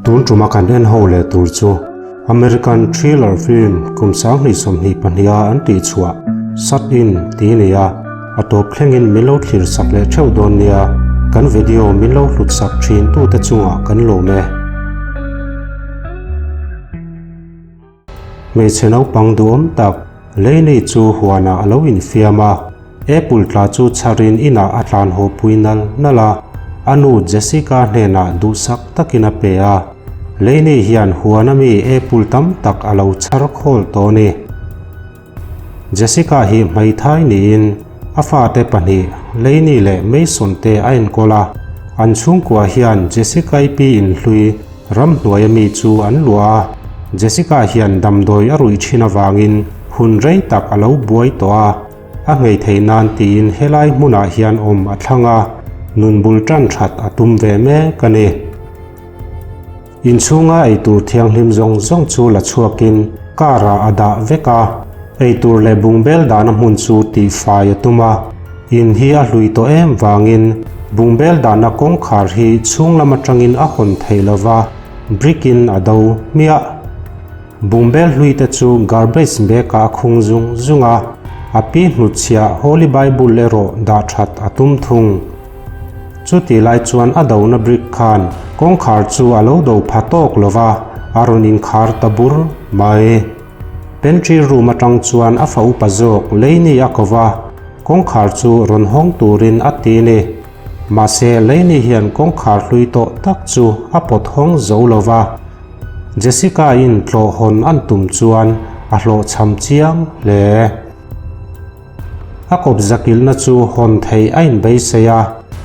Tun tuma kan en ho leh tur chu American thriller film kum 2022 a an tih chhuah Shut In tih a ni a, a tawp thlengin min lo thlir sak leh theuh dawn nia, kan video min lo hlut sak thin tute chungah kan lawm e. Hmeichhe naupang duhawm tak Lainey chu huanah a lo infiam a, apple tla chu chharin inah a tlan haw pui nal nal a, a nu Jessica hnenah duhsak takin a pe a. Lainey hian huana mi apple tam tak a lo chhar khawl tawh a ni. Jessica hi hmeithai niin a fate pahnih Lainey leh Mason te a enkawl a, an chhungkua hian Jessica-i pi inhlui Ramhnuaia mi chu an luah a, Jessica hian damdawi a ruih thin avangin hun rei tak a lo buai tawh a, a nghei theih nan tiin helai hmunah hian awm a thlang a, nun bul tan that a tum ve mek a ni. Inchhunga eitur thianghlim zawng zawng chu la chhuakin car ah a dah vek a, eitur leh bungbel dahna hmun chu tihfai a tum a, In hi a hlui tawh em vangin bungbel dahna kawngkhar hi chhung lam atangin a hawn thei lova, brick in a do hmiah. Bungbel hlui te chu garbage bag ah a khung zung zung a, a pi hnutchhiah Holy Bible erawh dah that a tum thung. Chutih lai chuan a dona brick khan kawngkhar chu a lo do pha tawk lova, a rawn inkhar ta bur mai. Pantry room atang chuan a fa upa zawk Lainey a ko va, kawngkhar chu rawn hawng turin a ti ni. Mahse Lainey hian kawngkhar hlui tawh tak chu a pawt hawng zo lo va. Jessica-in tlawh hawn an tum chuan a hlawhchham chiang hle. A kawp zakilna chu hawn theih a inbeisei a,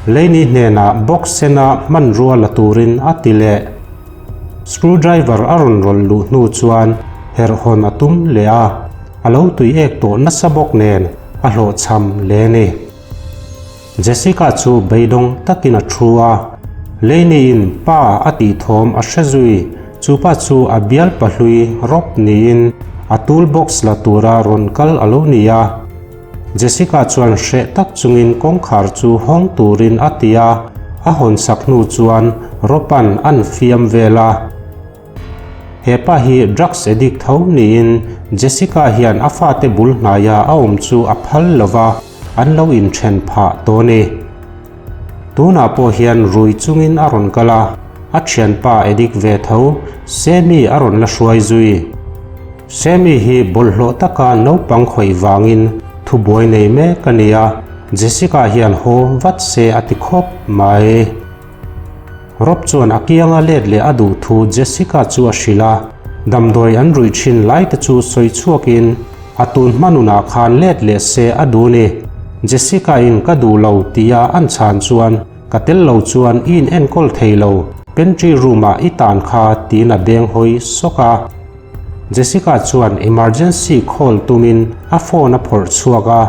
Lainey hnenah box sena hmanrua la turin a ti leh. Screwdriver a rawn rawlh luh hnu chuan herh hawn a tum leh a, a lo tui ek tawh nasa bawk nen a hlawhchham hle a ni. Jessica chu beidawng takin a thu a, Lainey-in pa a tih thawm a hre zui, chu pa chu a bial pahlui rawp niin a toolbox la tura rawn kal a lo ni a. Jessica chuan hreh tak chungin kawngkhar chu hawng turin a ti a, a hawn sak hnu chuan Ropan an fiam vel a. He pa hi drugs addict tho niin Jessica hian a fate bul hnaia a awm chu a phal lo va, an lo inthen phah tawh a ni. Tunah pawh hian rui chungin a rawn kal a, a thianpa addict ve tho Sammy a rawn la hruai zui. Sammy hi bawlhhlawh taka naupang khawih vangin thubuai nei mek a ni a, Jessica hian haw vat se a ti khawp mai. Rob chuan a kianga let leh a duh thu Jessica chu a hrilh a, damdawi an ruih thin lai te chu sawi chhuakin a tun hma nunah khan let leh se a duh ni. Jessica in ka duh lo tia an chhan chuan ka tel lo chuan i in enkawl thei lo, pantry room ah i tan kha tiin a beng hawi sawk a. Jessica chuan emergency call tumin a phone a phawrh chhuak a,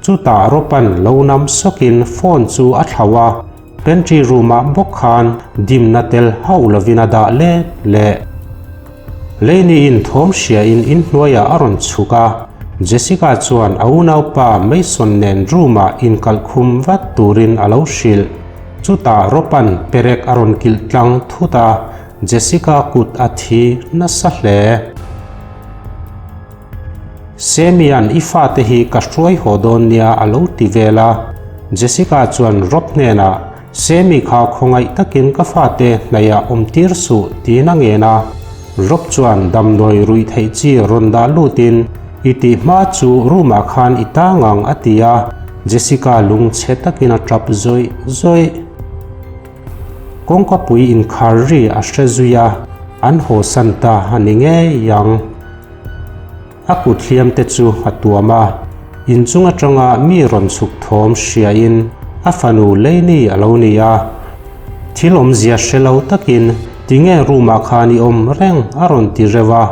chutah Rob-a'n lo nam sawkin phone chu a thlauh a, Pantry room-ah bawk khan dimna tel hauh lovin a dah let leh. Lainey-in thawm hriain inhnuaiah a rawn chhuk a, Jessica chuan a unaupa Mason nen room-ah inkalh khum vat turin a lo hrilh. Chutah Rob-a'n perek a rawn kilh tlang thut a, Jessica kut a thi nasa hle. Semian i fate hi ka hruai haw dawn nia a lo ti vel a. Jessica chuan Rob hnenah, Semi kha khawngaih takin ka fate hnaihah awm tir suh tiin a ngen a. Rob chuan damdawi ruih theih chi rawn dah lutin, I tih hma chu room ah khan i tang ang a ti a. Jessica lungchhe takin a tap zawih zawih. Kawngkapui inkhar ri a hre zui a, an haw san ta a ni ngei ang. A kut hliam te chu a tuam a, inchung atanga mi rawn chhuk thawm hriain a fanu Lainey a lo ni a. Thil awmzia hre lo takin tinge room ah khan i awm reng a rawn ti reuh a,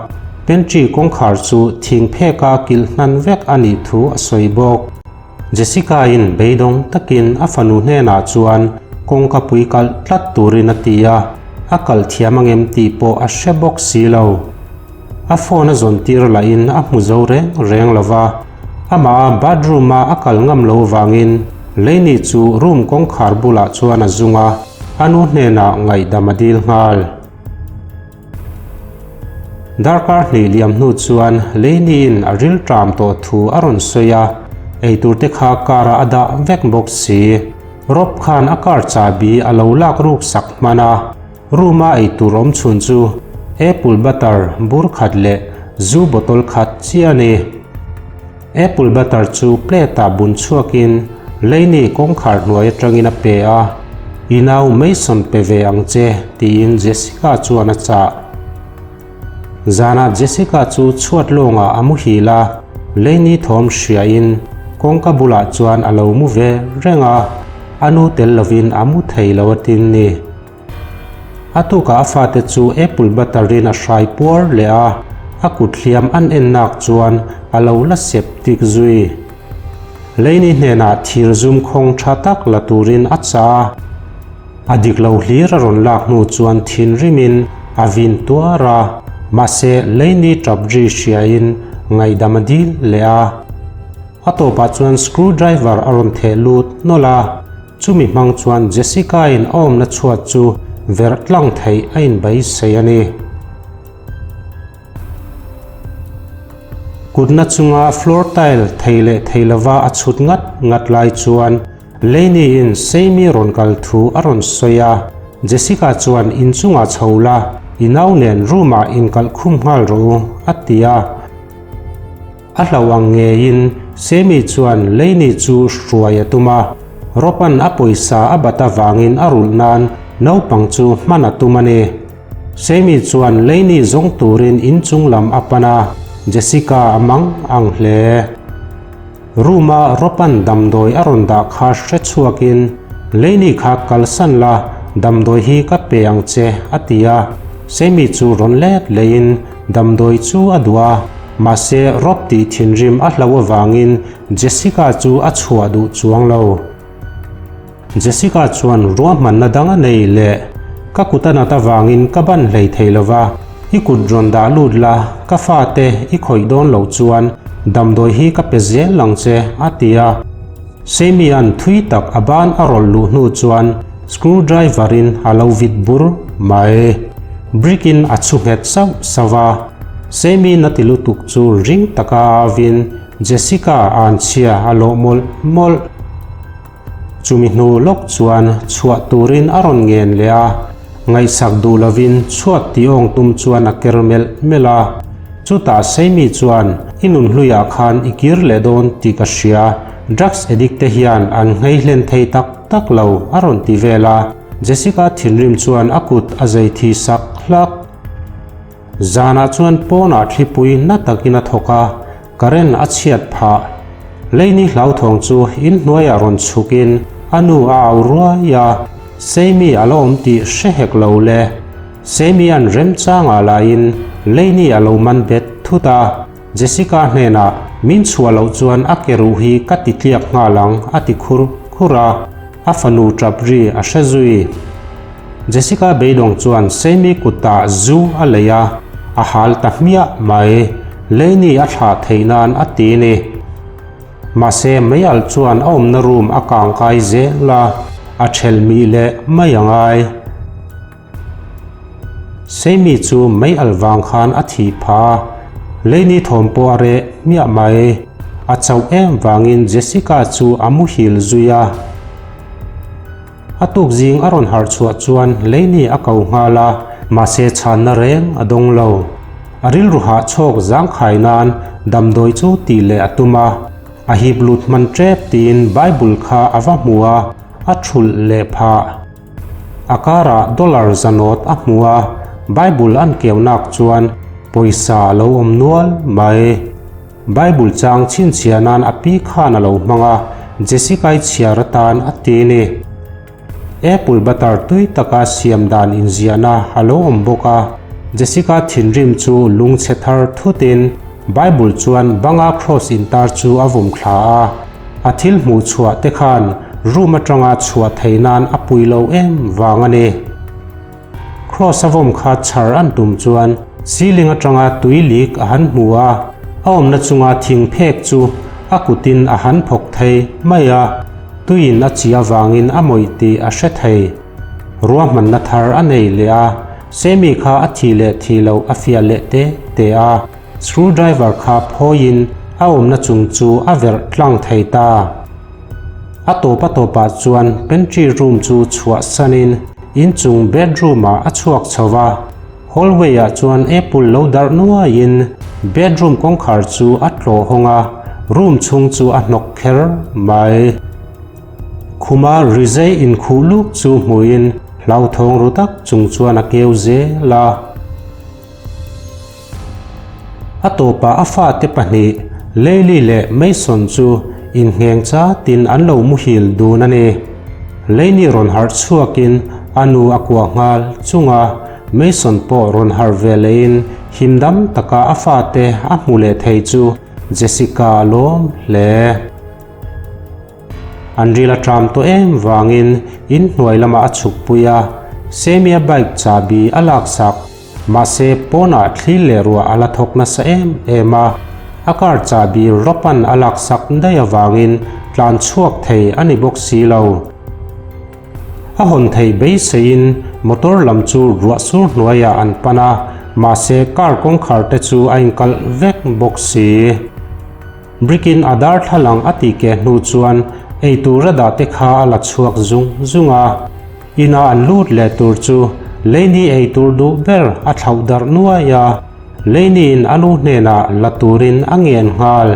pantry kawngkhar chu thing pheka kilh hnan vek a nih thu a sawi bawk. Jessica-in beidawng takin a fanu hnenah chuan kawngka pui kalh tlat turin a ti a, a kalh thiam angem tih pawh a hre bawk si lo. A phone a zawn tir lahin a hmu zo reng reng lo va, amah bathroom-a a kal ngam lo vangin Lainey chu room kawngkhar bulah chuan a zung a, a nu hnenah ngaihdam a dil nghal. Darkar hnih liam hnu chuan Lainey-in a ril ṭam tawh thu a rawn sawi a, eitur te kha car-ah a dah vek bawk si. Rob khan a car chahbi a lo lak ruk sak hman a, room-a eitur awm chhun chu apple butter bur khat leh zu bottle khat chiah a ni. Apple butter chu plate-ah bun chhuakin Lainey kawngkhar hnuai atangin a pe a, I nau Mason pe ve ang che, tiin Jessica chuan a chah. Zanah Jessica chu chhuat lawngah a muhil a, Lainey thawm hriain kawngka bulah chuan a lo mu ve reng a, a nu tel lovin a mu thei lo a tin ni. A tukah a fate chu apple butter in a hrai puar leh a, a kut hliam an en nak chuan a lo la sep tik zui. Lainey hnenah thir zum khawng tha tak la turin a chah a, a dik lo hlir a rawn lak hnu chuan thinrimin a vin tuar a, mahse Lainey tap ri hriain ngaihdam a dil leh a. A tawpah chuan screw driver a rawn theh lut nawlh a. Chumi hmang chuan Jessica-in a awmna chhuat chu verh tlang theih a inbaisei a ni. Kutna chunga floor tile thei leh thei lova a chhut ngat ngat lai chuan Lainey-in Sammy rawn kal thu a rawn sawi a. Jessica chuan inchungah chho la, i nau nen room-ah inkalh khum nghal rawh u, a ti a. A hlauh ang ngeiin Sammy chuan Lainey chu hruai a tum a, Rob-a'n a pawisa a bat avangin a rulh nan naupang chu hman a tum a ni. Sammy chuan Lainey zawng turin inchung lam a pan a, Jessica a mang ang hle. Room-a Rob-a'n damdawi a rawn dah kha hre chhuakin, Lainey kha kalsan la, damdawi hi ka pe ang che, a ti a. Sammy chu rawn let lehin Damdawi chu a duh a, mahse Rob tih thinrim a hlauh avangin Jessica chu a chhuah duh chuang lo. Jessica chuan ruahmanna dang a nei leh, Ka kut a nat avangin ka ban hlei thei lo va, i kut rawn dah lut la, ka fate i khawih dawn loh chuan damdawi hi ka pe zel ang che, a ti a. Sammy-a'n thui tak a ban a rawlh luh hnu chuan screw driver-in a lo vit bur mai. Brick-in a chhu nghet sauh sauh a. Sammy-na ti lutuk chu ring taka a avin Jessica a'n chhia a lawh mawlh mawlh. Chumi hnu lawk chuan chhuah turin a rawn ngen leh a, ngaihsak duh lovin chhuat ti awng tum chuan a ker melh melh a. Chutah Sammy chuan, I nunhluiah khan i kir leh dawn tih ka hria, drugs addict te hian an nghei hlen thei tak tak lo, a rawn ti vel a. Jessica thinrim chuan a kut a zei thi sak hlak. Zanah chuan pawnah thlipui na takin a thawk a, current a chhiat phah. Leini hlauthawng chu inhnuaiah rawn chhukin a nu a au ruai a, Sammy a la awm tih hre hek lo le. Sammy-a'n remchangah lahin Lainey a lo man bet thut a, Jessica hnenah min chhuah loh chuan a ke ruh hi ka ti tliak nghal ang a ti khur khur a, a fanu tap ri a hre zui. Jessica beidawng chuan Sammy kutah zu a lei a, a hal ta hmiah mai. Lainey a thlah theih nan a ti ni. Mahse mei alh chuan a awmna room a kang kai zel a, a thelh mih leh mai a ngai. Seimi chu mei alh vang khan a thih phah a, Lainey thawm pawh a reh miah mai. A chauh em vangin Jessica chu a muhil zui a. A tuk zing a rawn harh chhuah chuan Lainey a ko nghal a, mahse chhanna reng a dawng lo. A rilru hah chhawk zangkhai nan damdawi chu tih leh a tum a, a hip lut hman tep tiin Bible kha a va hmu a, a thulh leh phah. A karah dollar zanawt a hmu a, Bible an keunak chuan pawisa a lo awm nual mai. Bible chang chhinchhiah nan a pi khan a lo hmang a, Jessica-i chhiar atan a ti ni. Apple butter tui taka siam dan inziahna a lo awm bawk a, Jessica thinrim chu lungchhe thar thutin Bible chuan banga cross intar chu a vawm thla a. A thil hmuh chhuah te khan room atanga chhuah theih nan a pui lo em vang a ni. Cross a vawm kha chhar an tum chuan ceiling atanga tui leak a han hmu a, a awmna chunga thing phek chu a kutin a han phawk thei mai a. Tuiin a chi avangin a mawih tih a hre thei. Ruahmanna thar a nei leh a, Sammy kha a thih leh thih loh a fiah leh te te a, screwdriver kha phawiin a awmna chung chu a verh tlang thei ta. A tawp a tawpah chuan pantry room chu chhuahsanin inchung bedroom-ah a chhuak chho va. Hallway-ah chuan apple lo darh nuaiin bedroom kawngkhar chu a tlawh hawng a, room chhung chu a hnawk kher mai. Khuma rizei inkhuh luk chu hmuin hlauthawng ru tak chung chuan a keu zel a. A tawpah a fate pahnih, Leili leh Mason chu inngheng chatin an lo muhil dun a ni. Leini rawn harh chhuakin a nu a kuah nghal chung a, Mason pawh rawn harh ve lehin himdam taka a fate a hmu leh thei chu Jessica a lawm hle. An ril a ṭam tawh em vangin inhnuai lamah a chhukpui a, Sammy-a bike chahbi a laksak. Mahse, pawnah thli leh ruah a la thawk nasa em em a, a car chahbi Ropan a laksak daih avangin tlan chhuak thei a ni bawk si lo. A hawn theih beiseiin motor lam chu ruah sur hnuaiah an pan a, mahse car kawngkhar te chu a inkalh vek bawk si. Brick-in a darthlalang a tih keh hnu chuan eitur a dah te kha a la chhuak zung zung a. Ina an lut leh tur chu Lainey eitur duh ber a thlauh darh nuai a, Lainey-in a nu hnenah la turin a ngen nghal.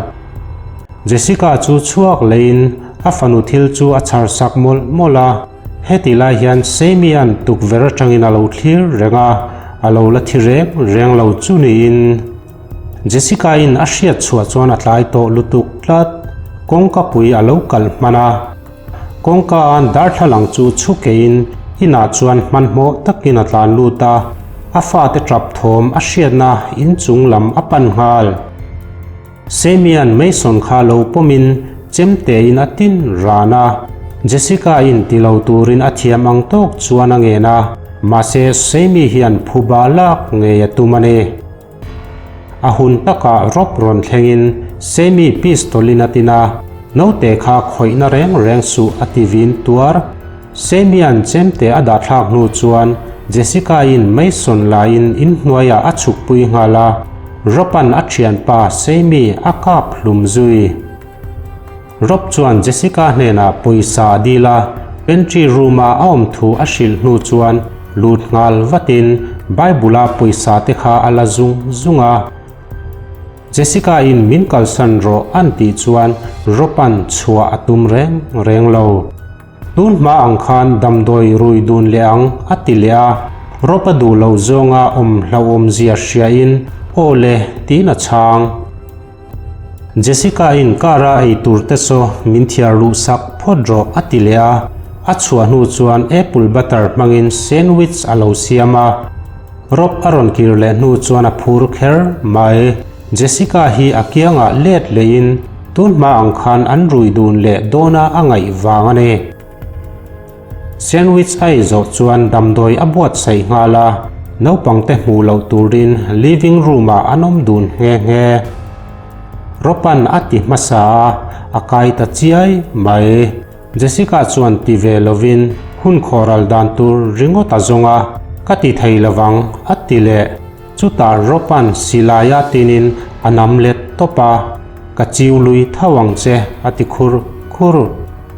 Jessica chu chhuak leiin a fanu thil chu a chhar sak mawlh mawlh a, heti lai hian Sammy-a'n tukverh atangin a lo thlir reng a, a lo la thi reng reng lo chu niin. Jessica-in a hriat chhuah chuan a tlai tawh lutuk tlat. Kawngka pui a lo kal hman a. Kawngka a darthlalang chu chhukeiin inah chuan hmanhmawh takin a tlan lut a, a fate tap thawm a hriatna inchung lam a pan nghal. Sammy-a'n Mason kha lo pawmin chemtein a tin ran a. Jessica-in ti lo turin a thiam ang tawk chuan a ngen a, mahse Sammy hian phuba lak ngei a tum a ni. A hun takah rawp rawn thlengin Sammy pistol-in a tin a, naute kha khawihna reng reng suh a ti vin tuar. Sammy-a'n chemte a dahthlak hnu chuan Jessica-in Mason laiin inhnuaiah a chhukpui nghal a, Rob-a'n a thianpa Sammy a kap hlum zui. Rob chuan Jessica hnenah pawisa a dil a, pantry room-a a awm thu a hrilh hnu chuan lut nghal vatin Bible-a pawisa te kha a la zung zung a. Jessica-in min kalsan rawh an tih chuan Rob-a'n chhuah a tum reng reng lo. Tun hma ang khan damdawi rui dun leh ang a ti leh a, Rob-a duh lo zawnga awm hlauhawmzia hriain aw le tiin a chhang. Jessica-in car-a ei tur te saw min thiar luh sak phawt rawh a ti leh a, a chhuah hnu chuan apple butter hmangin sandwich a lo siam a. Rob a rawn kir leh hnu chuan a phur kher mai. Jessica hi a kiangah let lehin tun hma ang khan an rui dun leh dawna a ngaih vang a ni. Sandwich a ei zawh chuan damdawi a buatsaih nghal a, naupangte hmuh loh turin living room-ah an awm dun nghe nghe. Ropan a ti hmasa a, a kai ta chiai mai. Jessica chuan ti ve lovin hun khawhral dan tur ringawt a zawng a, Ka ti thei lovang, a ti leh. Chutah Ropan silaia tinin a nam let tawp a, Ka chiu lui tho ang che, a ti khur khur.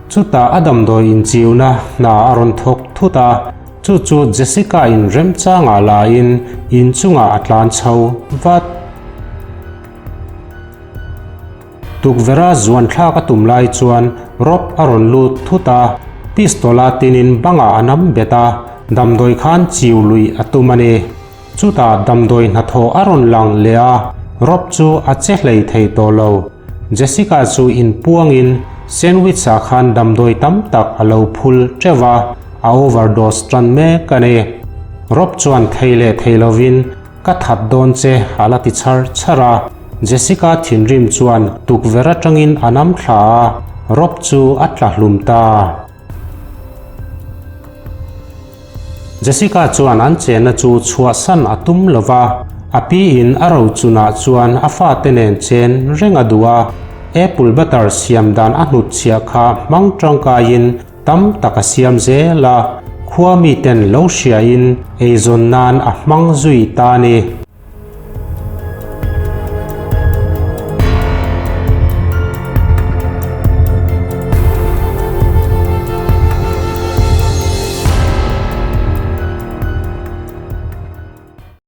Chutah a damdawi inchiuna hna a rawn thawk thut a, chu chu Jessica-in remchangah laiin inchungah a tlan chho vat. Tukverha zuan thlak a tum lai chuan Rob a rawn lut thut a, pistol-a tinin bangah a nam bet a, damdawi khan chiu luih a tum a ni. Chutah damdawi hnathawh a rawn lang leh a, Rob chu a che hlei thei tawh lo. Jessica chu inpuangin sandwich-ah khan damdawi tam tak a lo phul teuh va, a overdose tan mek a ni. Rob chuan thei leh thei lovin, Ka that dawn che a la ti chhar chhar a. Jessica thinrim chuan tukverh atangin a nam thla a, Rob chu a tla hlum ta. Jessica chuan an chenna chu chhuahsan a tum lo va, a piin a rochunah chuan a fate nen chen reng a duh a. Apple butter siam dan a hnutchhiah kha hmang tangkaiin tam tak a siam zel a, khua miten lo hriain eizawn nan a hmang zui ta a ni.